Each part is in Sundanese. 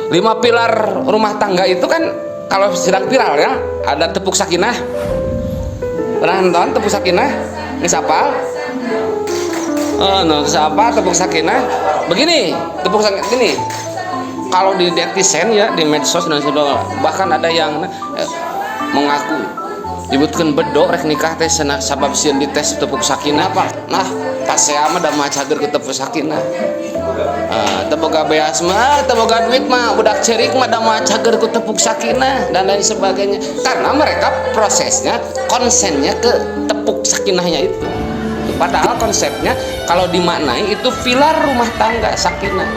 Lima pilar rumah tangga itu kan kalau sedang viral ya, ada tepuk sakinah. Pernah nonton tepuk sakinah? Ini siapa? Oh, no, siapa tepuk sakinah? Begini, tepuk sakinah ini. Kalau di netizen ya, di medsos dan sebagainya, bahkan ada yang mengaku nyebutkeun bedo rek nikah teh cenah sabab sieun dites tepuk sakinah, Pak. Nah, pas saya mah da mah cager ku tepuk sakinah. Ah, teu boga beas mah, teu boga duit mah, budak cerik mah da mah cager ku tepuk sakinah dan lain sebagainya. Karena mereka prosesnya konsennya ke tepuk sakinahnya itu. Padahal konsepnya kalau dimaknai itu pilar rumah tangga sakinah.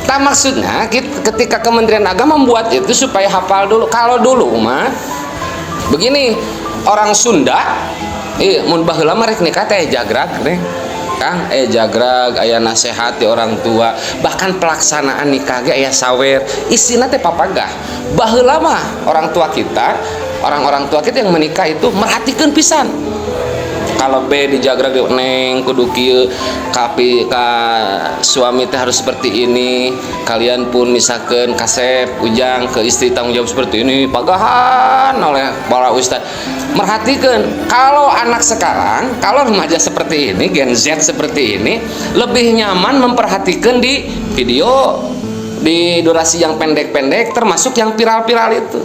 Tak maksudnya ketika Kementerian Agama membuat itu supaya hafal dulu. Kalau dulu mah begini, orang Sunda iya mun baheula mah rek nikah teh jagrag nih. Kang, jagrag aya nasehat di orang tua, bahkan pelaksanaan nikah ge aya sawer, isina teh papagah. Baheula mah orang tua kita, orang-orang tua kita yang menikah itu merhatikan pisan. Kalau B dijagrag, neng kudu kieu, kapi ka suami teh harus seperti ini, kalian pun misalkan kasep ujang ke istri tanggung jawab seperti ini, pagahan oleh para ustad merhatikan. Kalau anak sekarang, kalau remaja seperti ini, Gen Z seperti ini, lebih nyaman memperhatikan di video, di durasi yang pendek-pendek, termasuk yang viral-viral itu.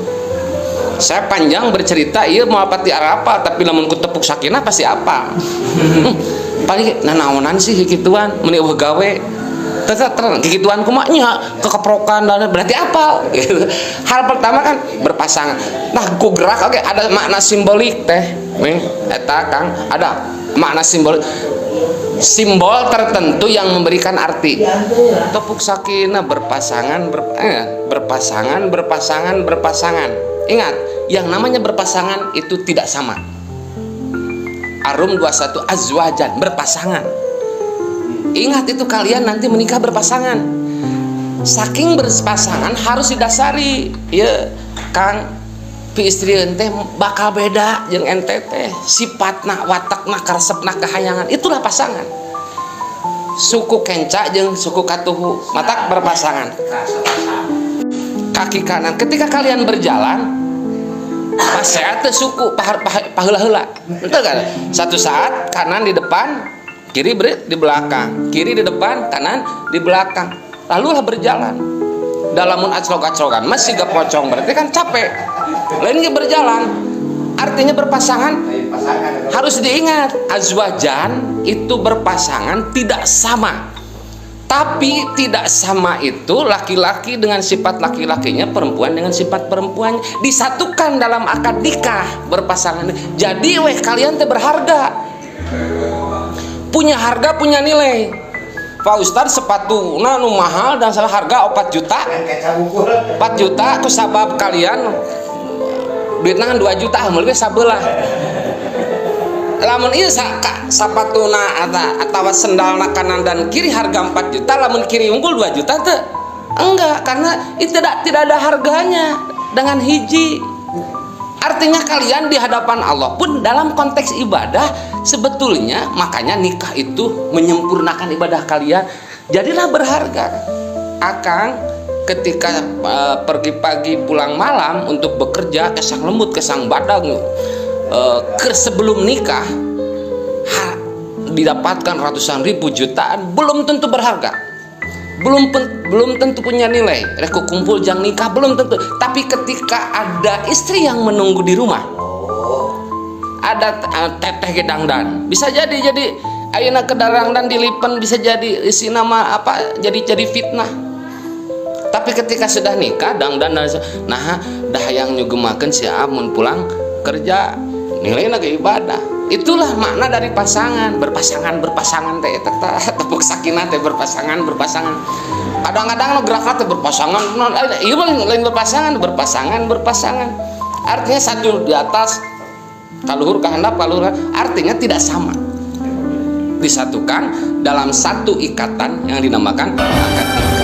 Saya panjang bercerita iya mau apa ti apa, tapi lamun ku tepuk sakinah pasti apa. Paling nanaonan sih gituan meni euweuh gawe tetep terang gituan kumaha nya kekeprokan dan berarti apa gitu. Hal pertama kan berpasangan. Nah, ku gerak oke ada makna simbolik teh meng eta Kang, ada makna simbolik, simbol tertentu yang memberikan arti. Tepuk sakinah berpasangan, berpasangan, berpasangan, berpasangan. Ingat, yang namanya berpasangan itu tidak sama. Ar-Rum 21 azwajan, berpasangan. Ingat itu, kalian nanti menikah berpasangan. Saking berpasangan harus didasari. Ya, Kang, pi istri ente bakal beda jeung ente teh, sifatna, watakna, karesepna, kahayangan. Itulah pasangan. Suku kenca jeung suku katuhu matak berpasangan. Kaki kanan ketika kalian berjalan pas saya teh suku paheula-heula betul kan, satu saat kanan di depan, kiri di belakang, kiri di depan, kanan di belakang, lalulah berjalan. Dalam aclok-aclokan masih gak pocong, berarti kan capek. Lainnya berjalan artinya berpasangan. Harus diingat, azwajan itu berpasangan, tidak sama. Tapi tidak sama itu laki-laki dengan sifat laki-lakinya, perempuan dengan sifat perempuannya, disatukan dalam akad nikah berpasangan. Jadi weh kalian teh berharga, punya harga, punya nilai. Pak Ustad, sepatu nah nu mahal dan salah harga 4 juta, 4 juta ku sabab kalian duitna kan 2 juta meuli sabelah. Lamun ieu sapatuna atau sendalna kanan dan kiri harga 4 juta, lamun kiri unggul 2 juta teh enggak, karena itu tidak tidak ada harganya dengan hiji. Artinya kalian di hadapan Allah pun dalam konteks ibadah sebetulnya, makanya nikah itu menyempurnakan ibadah kalian, jadilah berharga. Akang ketika pergi pagi pulang malam untuk bekerja kesang lembut kesang badag, ke sebelum nikah didapatkan ratusan ribu, jutaan belum tentu berharga, belum tentu punya nilai. Rek kumpul jang nikah belum tentu. Tapi ketika ada istri yang menunggu di rumah, ada teteh ge dangdan, bisa jadi ayeuna ke dangdan dilipen, bisa jadi isi nama apa, jadi fitnah. Tapi ketika sudah nikah dangdan dan nah dah yang nyugemakeun si mun pulang kerja, nilainya ke ibadah. Itulah makna dari pasangan, berpasangan, berpasangan teh eta tepuk sakinah teh berpasangan, berpasangan. Kadang-kadang nu gerak teh berpasangan, iya lain, lain berpasangan, berpasangan, berpasangan. Artinya satu di atas, kaluhur ka handap, kaluhur, artinya tidak sama. Disatukan dalam satu ikatan yang dinamakan akad nikah.